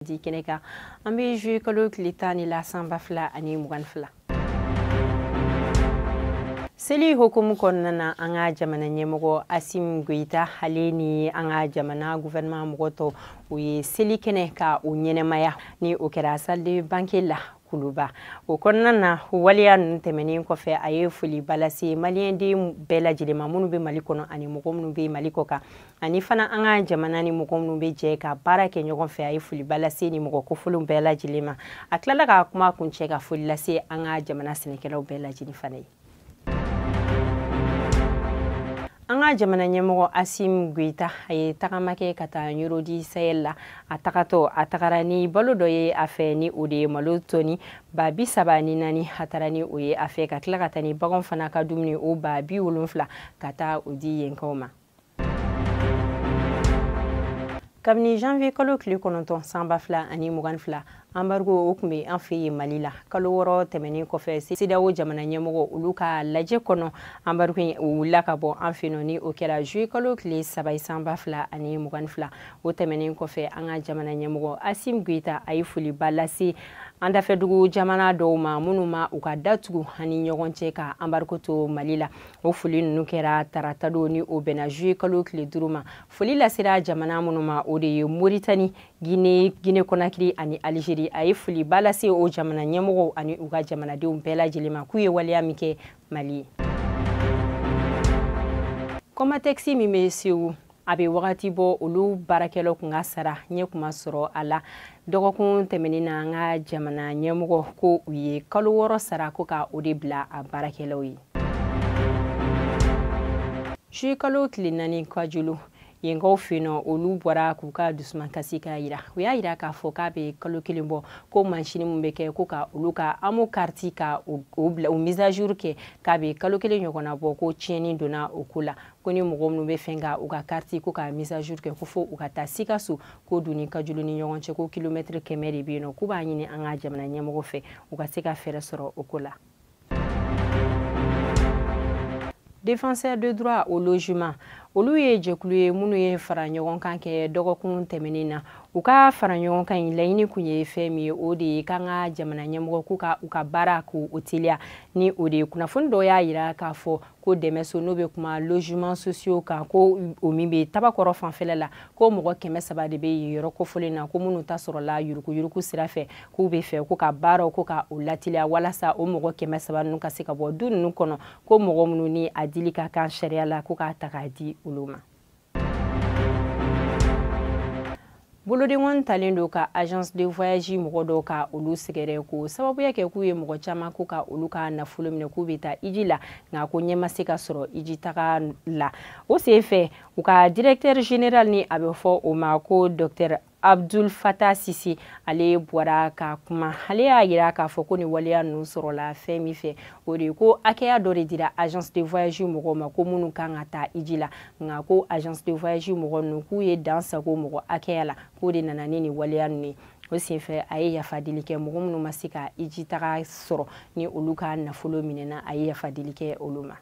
Di kɛnɛ kan, an bɛ juillet kalo tile 10 de la, san 2022. Seli hukumu kɔnɔna na, an ka jamana ɲɛmɔgɔ Assimi Goïta, ale ni an ka jamana gouvernement mɔgɔ tɔw, o ye seli kɛnɛ ka o ɲɛnɛmaya, ni o kɛra salle de banquet la Kuluba. O kɔnɔna na, waleya ninnu tɛmɛnen kɔfɛ, a ye foliba lase maliyɛnden bɛɛ lajɛlen ma minnu bɛ Mali kɔnɔ ani mɔgɔ minnu bɛ Mali kɔ kan, ani fana an ka jamana ni mɔgɔ minnu bɛ jɛ ka baara kɛ ɲɔgɔn fɛ. A ye foliba lase ni mɔgɔ kofɔlenw bɛɛ lajɛlen ma. A tilala ka kuma kuncɛ ka foli lase an ka jamana sɛnɛkɛlaw bɛɛ lajɛlen fana ye. An ka jamana ɲɛmɔgɔ Assimi Goïta, a ye tagama kɛ ka taa Nioro du Sahel la. A tagatɔ, a tagara ni balo dɔ ye a fɛ, ni o de ye malo tɔni 34. A taara ni o ye a fɛ, ka tila ka taa ni baganw fana ka dumuni o 70,000, ka taa o di yenkaw ma. Kabini janvier kalo tile 9 san 2022, embargo o tun bɛ an fɛ yen Mali la. Kalo 6 tɛmɛnen kɔfɛ, CEDEAO jamana ɲɛmɔgɔ olu ka lajɛ kɔnɔ, embargo in o wulila ka bɔ an fɛ yen nɔ, ni o kɛra juillet kalo tile 3 san 2022. O tɛmɛnen kɔfɛ, an ka jamana ɲɛmɔgɔ Assimi Goïta, a ye foliba lase an dafɛdugu jamana dɔw ma minnu ma u ka datugu ani ɲɔgɔn cɛ ka embargo to Mali la. O foli ninnu kɛra tarata don, ni o bɛnna juillet kalo tile 5 ma. Foli lasera jamana minnu ma, o de ye Mauritanie, Guinée, Guinée Conakry ani Algérie. A ye foliba lase o jamana ɲɛmɔgɔw ani u ka jamanadenw bɛɛ lajɛlen ma k'u ye waleya min kɛ Mali ye. Comatex min bɛ Segu, a bɛ wagati bɔ, olu baarakɛlaw kun ka sara ɲɛ kuma sɔrɔ a la. Dɔgɔkun tɛmɛnen na, an ka jamana ɲɛmɔgɔ ko u ye kalo 6 sara ko ka o de bila a baarakɛlaw ye. Juillet kalo tile 4, Kajolo yenkaw fɛ yen nɔ, olu bɔra k'u ka dusumakasi k'a yira. U y'a yira k'a fɔ k'a bɛ kalo 1 bɔ ko mansini min bɛ kɛ ko ka olu ka AMO carte ka o bila o mise à jour kɛ, k'a bɛ kalo 1 ɲɔgɔnna bɔ ko tiɲɛni donna o ko la, ko ni mɔgɔ minnu bɛ fɛ ka u ka carte ko ka mise à jour kɛ, ko fo u ka taa Sikaso, ko du ni Kajolo ni ɲɔgɔn cɛ ko kilomɛtiri 100 de bɛ yen nɔ. K'u b'a ɲini an ka jamana ɲɛmɔgɔ fɛ, u ka se ka fɛɛrɛ sɔrɔ o ko la. Défenseur de droit au logement, olu ye jɛkulu ye minnu ye fara ɲɔgɔn kan kɛ dɔgɔkun tɛmɛnen na. U ka fara ɲɔgɔn kan in laɲini kun ye fɛn min ye, o de ye k'an ka jamana ɲɛmɔgɔ k'u ka u ka baara k'o teliya, ni o de ye kunnafoni dɔw y'a yira k'a fɔ ko dɛmɛso n'o bɛ kuma logement sociaux kan, ko o min bɛ Tabakɔrɔ fanfɛla la, ko mɔgɔ 300 de bɛ yen yɔrɔ kofɔlen na, ko minnu ta sɔrɔla yuruguyurugu sira fɛ, k'u bɛ fɛ ko ka baaraw ko ka o lateliya walasa o mɔgɔ 300 ninnu ka se ka bɔ du ninnu kɔnɔ, ko mɔgɔ minnu ni a dili ka kan sariya la, ko k'a ta k'a di olu ma. Bolodenkɔni talen don ka agence de voyage mɔgɔ dɔw ka olu sɛgɛrɛ, ko sababuya kɛ k'u ye mɔgɔ caman ko ka olu ka nafolo minɛ, k'u bɛ taa iji la, nka ko ɲɛ ma se ka sɔrɔ iji taga la. O senfɛ, u ka directeur général, ni a bɛ fɔ o ma ko docteur Abdul Fattah Sisi, ale bɔra ka kuma. Ale y'a yira k'a fɔ ko nin waleya ninnu sɔrɔla fɛn min fɛ, o de ye ko hakɛya dɔ de dira agence de voyage mɔgɔw ma ko minnu kan ka taa iji la, nka ko agence de voyage mɔgɔ ninnu k'u ye dan sago mɔgɔ hakɛya la, k'o de nana ni nin waleya ninnu ye. O senfɛ, a ye yafa deli kɛ mɔgɔ minnu ma se ka iji taga sɔrɔ, ni olu ka nafolo minɛna, a ye yafa deli kɛ olu ma.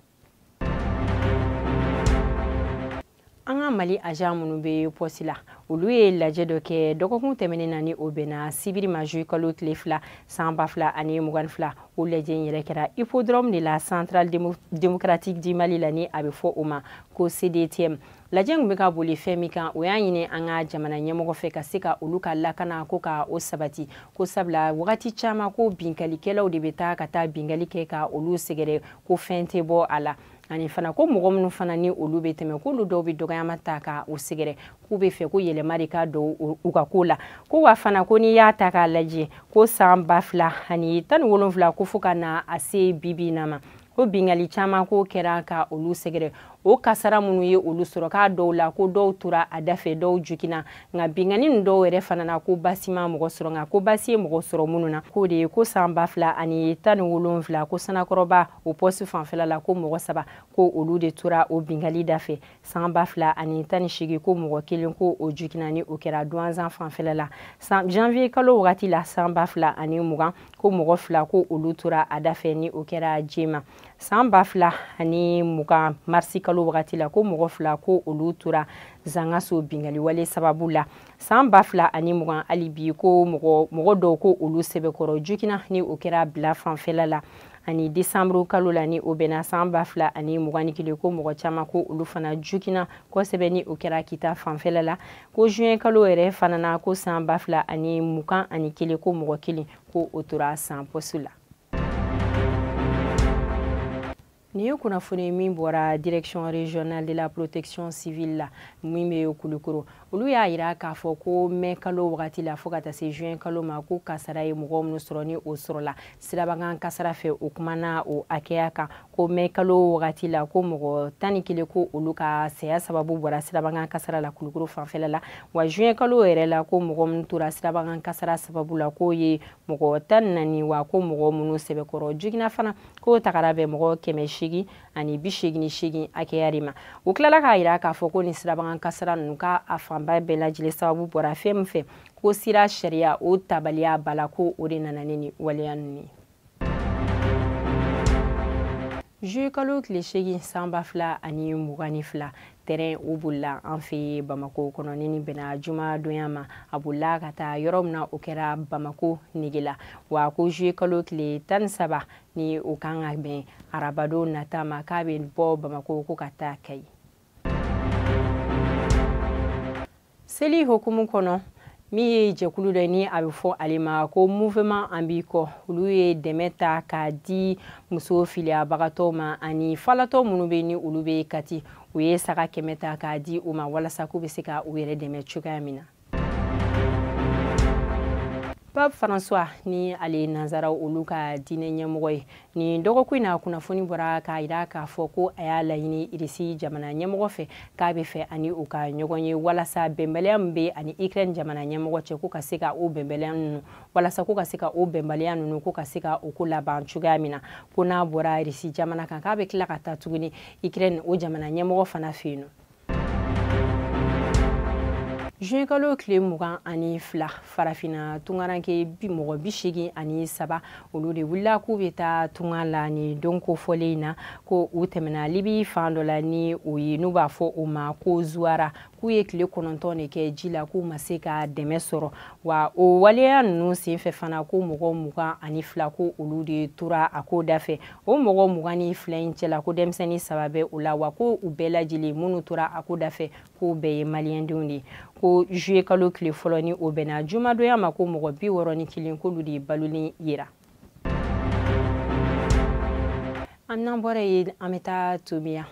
An ka Mali agent minnu bɛ poste la, olu ye lajɛ dɔ kɛ dɔgɔkun tɛmɛnen na, ni o bɛnna sibiri ma, juillet kalo tile 2 san 2022. O lajɛ in yɛrɛ kɛra hippodrome de la Centrale démocratique du Mali la, ni a bɛ fɔ o ma ko CDTM. Lajɛ in bɛ ka boli fɛn min kan, o y'a ɲini an ka jamana ɲɛmɔgɔ fɛ ka se ka olu ka lakana ko ka o sabati, ko sabula wagati caman ko binkalikɛlaw de bɛ taa ka taa binkali kɛ ka olu sɛgɛrɛ, ko fɛn tɛ bɔ a la, ani fana ko mɔgɔ minnu fana ni olu bɛ tɛmɛ, k'olu dɔw bɛ dɔgɔyama ta ka u sɛgɛrɛ, k'u bɛ fɛ ko yɛlɛma de ka don u ka ko la. Ko wa fana ko n'i y'a ta k'a lajɛ, ko san 2017 ko fo ka na a se bi bi in na ma, ko bingali caman ko kɛra ka olu sɛgɛrɛ. O kasara minnu ye olu sɔrɔ, k'a dɔw la ko dɔw tora a dafɛ, dɔw joginna, nka binkanni ninnu dɔw yɛrɛ fana na, ko basi ma mɔgɔ sɔrɔ. Nka ko basi ye mɔgɔ sɔrɔ minnu na, k'o de ye ko san 2017, ko Sanakɔrɔba o poste fanfɛla la, ko mɔgɔ 3 ko olu de tora o binkanni dafɛ. San 2018, ko mɔgɔ 1 ko o joginna, ni o kɛra Duwanzan fanfɛla la. San janvier kalo wagati la san 2020, ko mɔgɔ 2 ko olu tora a dafɛ, ni o kɛra Jema. San 2020 marisi kalo wagati la, ko mɔgɔ 2 ko olu tora Zangaso bingali wale sababu la. San 2020 hali bi, ko mɔgɔ dɔw ko olu sɛbɛkɔrɔ jukina, ni o kɛra Bila fanfɛla la. Ani desanburu kalo la, ni o bɛnna san 2021, ko mɔgɔ caman ko olu fana jukina kosɛbɛ, ni o kɛra Kita fanfɛla la. Ko juin kalo yɛrɛ fana na, ko san 2021, ko mɔgɔ 1 ko o tora San poste la. Nin ye kunnafoni min bɔra Direction régionale de la protection civile la, min bɛ Kulukoro. Olu y'a yira k'a fɔ ko mɛ kalo wagati la fo ka taa se juin kalo ma, ko kasara ye mɔgɔ minnu sɔrɔ, ni o sɔrɔla sirabakan kasara fɛ, o kumana o hakɛya kan. Ko mɛ kalo wagati la, ko mɔgɔ 11 ko olu ka saya sababu bɔra sirabakan kasara la Kulukoro fanfɛla la. Wa juin kalo yɛrɛ la, ko mɔgɔ minnu tora sirabakan kasara sababu la, k'o ye mɔgɔ 14. Wa ko mɔgɔ minnu sɛbɛkɔrɔ jigina fana, k'o tagara bɛn mɔgɔ 888 hakɛya de ma. U tilala k'a yira k'a fɔ ko nin sirabakan kasara ninnu, k'a a fanba bɛɛ lajɛlen sababu bɔra fɛn min fɛ, ko sira sariya o tabaliya bala, ko o de nana ni nin waleya ninnu ye. Juillet kalo tile 8 san 2022, tɛrɛn o bolila an fɛ Bamako kɔnɔ, ni bɛnna jumadonya ma. A bolila ka taa yɔrɔ min na, o kɛra Bamako Negela. Wa ko juillet kalo tile 13, ni o kan ka bɛn arabadon nata ma, k'a bɛ bɔ Bamako ko ka taa Kayi. Seli hukumu kɔnɔ, min ye jɛkulu dɔ ni a bɛ fɔ ale ma ko Mouvement An B'i Kɔ, olu ye dɛmɛ ta k'a di muso filiyabagatɔw ma ani falatɔ minnu bɛ, ni olu bɛ Kati. U ye saga 100 ta k'a di u ma walasa k'u bɛ se ka u yɛrɛ dɛmɛ cogoya min na. Pape François, ni ale nanzaraw olu ka diinɛ ɲɛmɔgɔ ye, nin dɔgɔkun in na, kunnafoni bɔra k'a yira k'a fɔ ko a y'a laɲini Irisi jamana ɲɛmɔgɔ fɛ k'a bɛ fɛ ani u ka ɲɔgɔn ye, walasa bɛnbaliya min bɛ ani Ukraine jamana ɲɛmɔgɔ cɛ, ko ka se ka o bɛnbaliya ninnu, walasa ko ka se ka o bɛnbaliya ninnu, ko ka se ka o ko laban cogoya min na. Ko n'a bɔra Irisi jamana kan, k'a bɛ tila ka taa tuguni Ukraine o jamana ɲɛmɔgɔ fana fɛ yen nɔ. Juin kalo tile 22, farafinna tungaranke mɔgɔ 83, olu de wulila k'u bɛ taa tunga la ni don kofɔlen in na. Ko u tɛmɛna Libi fan dɔ la, ni o ye n'u b'a fɔ o ma ko Zuwara. K'u ye tile 9 de kɛ ji la, k'u ma se ka dɛmɛ sɔrɔ. Wa o waleya ninnu senfɛ fana, ko mɔgɔ 22 ko olu de tora a ko dafɛ. O mɔgɔ 22 in cɛla, ko denmisɛnnin 3 bɛ o la. Wa ko u bɛɛ lajɛlen minnu tora a ko dafɛ, k'o bɛɛ ye maliyɛndenw de ye. Ko juillet kalo tile fɔlɔ, ni o bɛnna jumadonya ma, ko mɔgɔ 61 k'olu de balolen yera. An n'an bɔra yen, an bɛ taa Tomiya.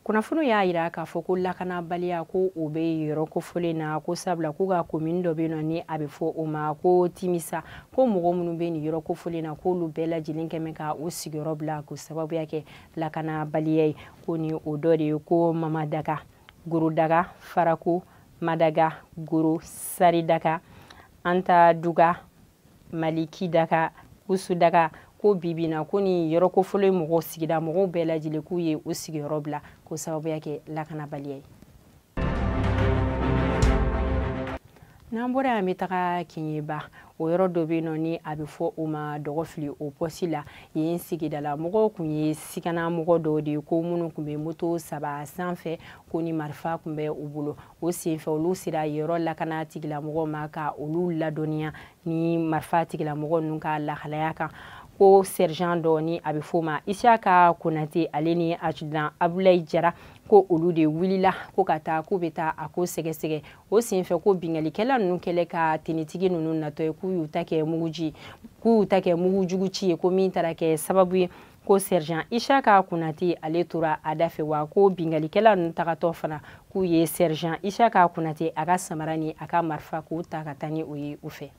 Kunnafoniw y'a yira k'a fɔ ko lakanabaliya ko o bɛ yɔrɔ kofɔlen na, ko sabula k'u ka komini dɔ bɛ yen nɔ, ni a bɛ fɔ o ma ko Timisa, ko mɔgɔ minnu bɛ nin yɔrɔ kofɔlen na, k'olu bɛɛ lajɛlen kɛmɛ ka u sigiyɔrɔ bila k'o sababuya kɛ lakanabaliya ye. Ko ni o dɔ de ye ko Mamadaga, Gorodaga, Farako, Madaga, Goro, Saridaka, Antaduga, Malikidaga, Usudaga. Ko bibi na, ko ni yɔrɔ kofɔlen mɔgɔw, sigida mɔgɔw bɛɛ lajɛlen, k'u ye u sigiyɔrɔ bila k'o sababuya kɛ lakanabaliya ye. N'an bɔra yan, an bɛ taga Keɲeba. O yɔrɔ dɔ bɛ yen nɔ, ni a bɛ fɔ o ma Dɔgɔfili, o pɔsi la yen, sigidala mɔgɔw tun ye sikana mɔgɔ dɔw de ye, ko minnu tun bɛ moto 3 sanfɛ, ko ni marifa tun bɛ u bolo. O senfɛ, olu sera yɔrɔ lakana tigilamɔgɔw ma ka olu ladɔnniya ni marifa tigilamɔgɔ ninnu ka lahalaya kan. Ko sergent dɔ, ni a bɛ f'o ma Isiyaka Konate, ale ni adjudant Abulayi Jara, ko olu de wulila ko ka taa k'u bɛ taa a ko sɛgɛsɛgɛ. O senfɛ, ko bingalikɛla ninnu kɛlen ka tenitigi ninnu natɔ ye, k'u y'u ta kɛ muguji, k'u y'u ta kɛ mugujugu ci ye, ko min taara kɛ sababu ye ko sergent Isaka Konate ale tora a da fɛ. Wa ko bingalikɛla ninnu tagatɔ fana, k'u ye sergent Isaka Konate a ka samara ni a ka marifa k'u ta ka taa ni o ye u fɛ.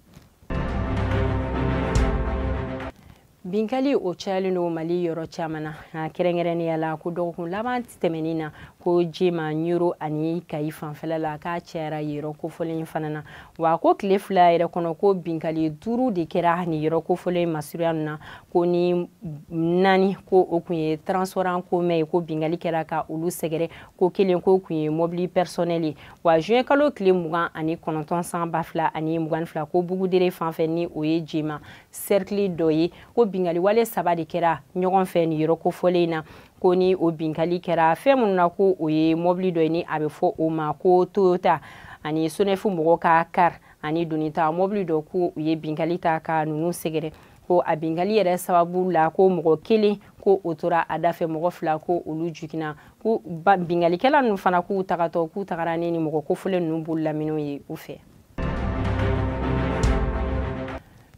Binkali o cayalen don Mali yɔrɔ caman na, kɛrɛnkɛrɛnnenya la ko dɔgɔkun laban tɛmɛnen na, ko Jema, Ɲoro ani Kayi fanfɛla la, k'a cayara yɔrɔ kofɔlen fana na. Wa ko tile 2 yɛrɛ kɔnɔ, ko binkali 5 de kɛra nin yɔrɔ kofɔlen masurunya na, ko ni 4 ko o kun ye transport en commun ye, ko binkali kɛra ka olu sɛgɛrɛ, ko 1 ko kun ye mobili personnel ye. Wa juin kalo tile 29 san 2022, ko Bugudere fanfɛ, ni o ye Jema cercle dɔ ye, ko bingali wale 3 de kɛra ɲɔgɔn fɛ nin yɔrɔ kofɔlen in na. Ko ni o bingali kɛra fɛn minnu na, ko o ye mɔbili dɔ ye ni a bɛ fɔ o ma ko Toyota ani Sonefu mɔgɔw ka car ani donita mɔbili dɔ, ko u ye bingali ta ka ninnu sɛgɛrɛ. Ko a bingali yɛrɛ sababu la, ko mɔgɔ 1 ko o tora a dafɛ, mɔgɔ 2 ko olu jiginna. Ko bingalikɛla ninnu fana k'u tagatɔ k'u tagara ni mɔgɔ kofɔlen ninnu bololaminɛw ye u fɛ.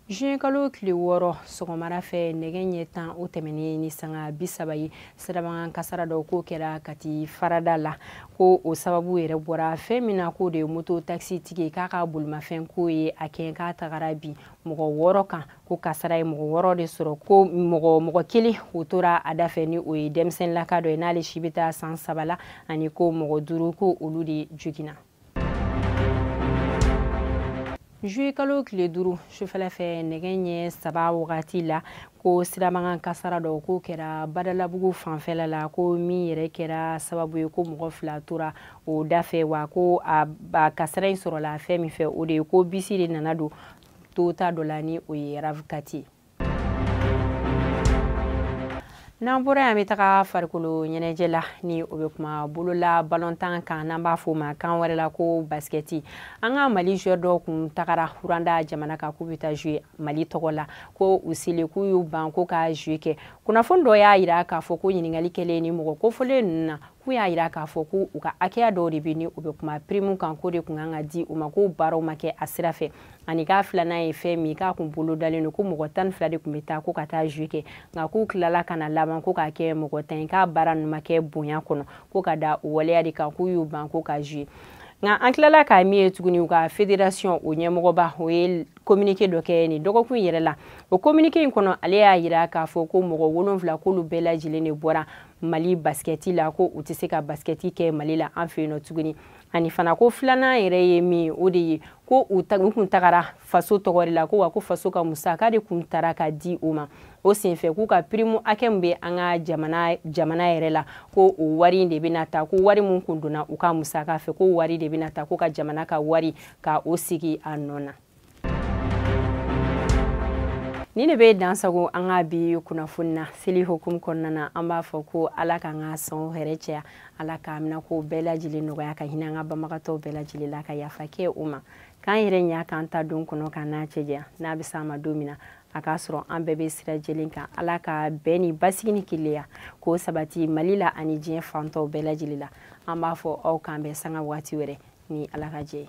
Juin kalo tile 6 sɔgɔmada fɛ nɛgɛ ɲɛ 10 o tɛmɛnen ni sanga 30 ye, sirabakan kasara dɔ k'o kɛra Kati farada la. Ko o sababu yɛrɛ bɔra fɛn min na, k'o de ye moto taxi tigi k'a ka bolimafɛn ko ye a kɛ k'a tagara bin mɔgɔ 6 kan. Ko kasara ye mɔgɔ 6 de sɔrɔ, ko mɔgɔ 1 o tora a dafɛ ni o ye denmisɛnninlaka dɔ ye n'ale si bɛ taa san 3 la, ani ko mɔgɔ 5 ko olu de joginna. Juillet kalo tile 5 sufɛla fɛ nɛgɛ ɲɛ 3 wagati la, ko sirabakan kasara dɔ k'o kɛra Badalabugu fanfɛla la, ko min yɛrɛ kɛra sababu ye ko mɔgɔ 2 tora o dafɛ. Wa ko a kasara in sɔrɔla fɛn min fɛ, o de ye ko bisi de nana don Toyota dɔ la ni o ye RAV4 ye. N'an bɔra yan, an bɛ taga farikolo ɲɛnajɛ la ni o bɛ kuma bolola balontan kan, n'an b'a fɔ o ma kan wɛrɛ la ko basikɛti. An ka Mali joueur dɔw kun tagara Rwanda jamana kan k'u bɛ taa jouer Mali tɔgɔ la, ko u selen k'u y'u ban ko ka jouer kɛ. Kunnafoni dɔ y'a jira k'a fɔ ko ɲininkali kɛlen ni mɔgɔ kofɔlen ninnu na, k'u y'a jira k'a fɔ ko u ka hakɛya dɔw de bɛ ni u bɛ kuma prime kan, k'o de kun kan ka di u ma, k'o baaraw ma kɛ a sira fɛ. Ani k'a filanan ye fɛn min k'a kun bolo dalen don, ko mɔgɔ 12 de kun bɛ taa ko ka taa jouer kɛ, nka k'u tilala ka na laban ko k'a kɛ mɔgɔ 10 ye, k'a baara ninnu ma kɛ bonya kɔnɔ, ko ka da o waleya de kan k'u y'u ban ko ka jouer. Nka an tilala k'a min ye tuguni, u ka fédération o ɲɛmɔgɔba o ye communiqué dɔ kɛ nin dɔgɔkun yɛrɛ la. O communiqué in kɔnɔ, ale y'a jira k'a fɔ ko mɔgɔ 7 k'olu bɛɛ lajɛlen de bɔra Mali basikɛti la, ko u tɛ se ka basikɛti kɛ Mali la an fɛ yen nɔ tuguni. Ani fana ko filanan yɛrɛ ye min, o de ye ko u kun tagara faso tɔgɔ de la, ko wa ko faso ka musaka de kun taara ka di u ma. O senfɛ k'u ka prime hakɛ min bɛ an ka jamana yɛrɛ la, ko o wari in de bɛna ta, ko wari min kun donna u ka musaka fɛ, ko wari de bɛna ta ko ka jamana ka wari ka o sigi a nɔ na. Ni ne bɛ dan sago an ka bi kunnafoni na seli hukumu kɔnɔna na. An b'a fɔ ko Ala k'an ka san hɛrɛ caya, Ala k'a minɛ ko bɛɛ lajɛlen nɔgɔya, ka hinɛ an ka banbagatɔw bɛɛ lajɛlen la, ka yafa kɛ u ma, k'an yɛrɛ ɲɛ k'an ta don kɔnɔ ka n'a cɛ janya, n'a bɛ s'an ma don min na a k'a sɔrɔ an bɛɛ bɛ sira jɛlen kan. Ala ka bɛn ni basigi ni kelenya k'o sabati Mali la ani diɲɛ fantɔw bɛɛ lajɛlen la. An b'a fɔ aw k'an bɛn sanga waati wɛrɛ ni Ala ka jɛ ye.